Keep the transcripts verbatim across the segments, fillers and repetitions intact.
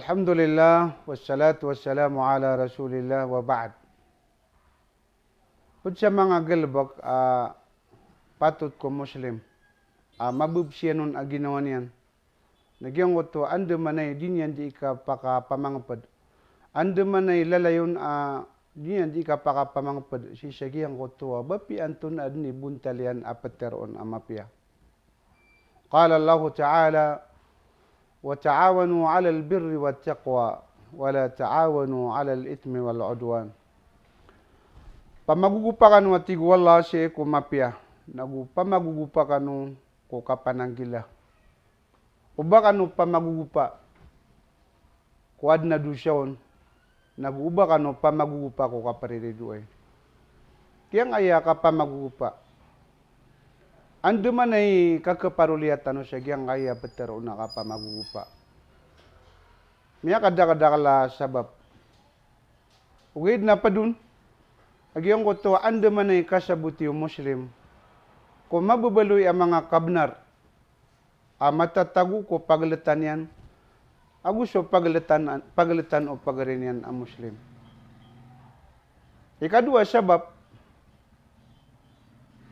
Alhamdulillah, wassalatu wassalamu ala Rasulillah, wa ba'd. Pd sa manga galbk a patot ko Muslim a mababsiyan on a ginawa niyan na giyangkoto a andamanaya di niyan di kapakapamangpd. Andamanaya lalayon a di niyan di kapakapamangpd sii sa giyangkoto a ba piya antonaa dn i bontal iyan a ptharoon a mapiya. Qala Allahu Ta'ala, "Wa ta'awanu 'alal birri wat taqwa, wa la ta'awanu 'alal ithmi wal 'udwan." Pamagogopa kano, a tig o Allah, sii ko mapiya, nago pamagogopa kano ko kapananggila. O ba kano pamagogopa ko adn a dosa on, nago o ba kano pamagogopa ko kapriridoay. Giyangkaya kapamagogopa, andamanaya i kakhaparoliya tano sa giyangkaya ptharoon a kapamagogopa. Miyakadakdakl a sabap. Ogaid na pd on a giyangkoto a andamanaya i kasaboti o Muslim ko mababaloy a manga kabnar a matatago ko pagltan iyan ago so pagltan, pagltan o pagari niyan a Muslim. Ikadowa a sabap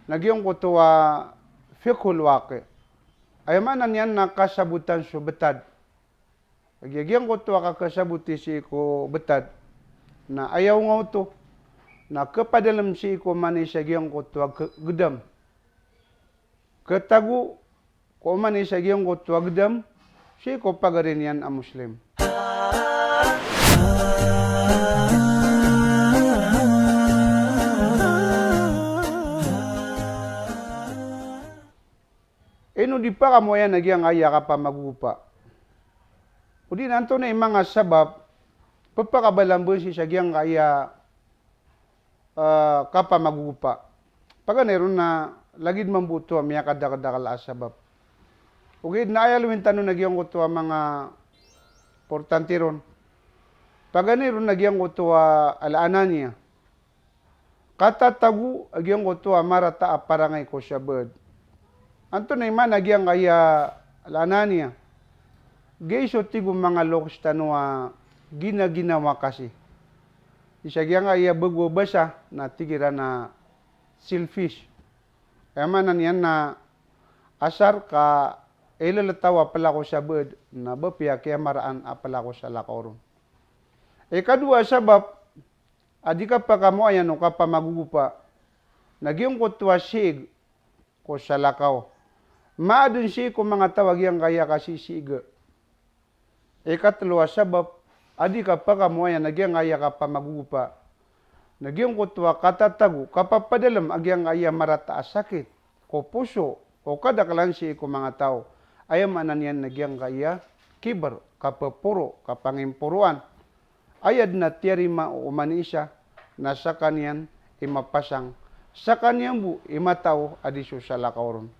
na giyangkoto a fiqhul waqi'. Aya maana niyan na kasabotan so btad. Lagid a giyangkoto a kakasaboti sii ko btad na aya onga oto na khapadalm sii ko oman i sa giyangkoto a gdam. Khatago ko oman i sa giyangkoto a gdam sii ko pagari niyan a Muslim. Ino di pakamoayan a giyangkaya kapamagogopa? Odi na antonaa i manga sabap pphakabalamban sii sa giyangkaya, eh, kapamagogopa? Paganay ron na lagid mambo oto a miyakadakdakl a sabap. Ogaid na aya lowin tano na giyangkoto a manga importante ron, paganay ron na giyangkoto a al-ananiya. Katatago a giyangkoto a marata a parangay ko sabaad. Antonaa i maana a giyangkaya al-ananiya? Giya so tig o manga lokes tano a ginaginawa kasi. Isa giyangkaya bago a basa na tig iran a selfish. Aya maana niyan na asar ka ileletaw a pela ko sabaad na ba piya kiyamaraan a pela ko salakaw ron. Ikadowa a sabap a di kapakamoayan o kapamagogopa na giyangkoto a siig ko salakaw. Maaden sii ko manga taw a giyangkaya kasisiiga. Ikatelo a sabap a di kapakamoayan a giyangkaya kapamagogopa na giyangkoto a katatago, kapapadalem a giyangkaya marata a sakit ko poso o kadaklan sii ko manga taw. Aya maana niyan na giyangkaya kibr, kapeporo, kapangimporoan. Aya den a tiyarima o oman i isa na sakaniyan i mapasang, sakaniyan bo i matao a di so salakaw ron.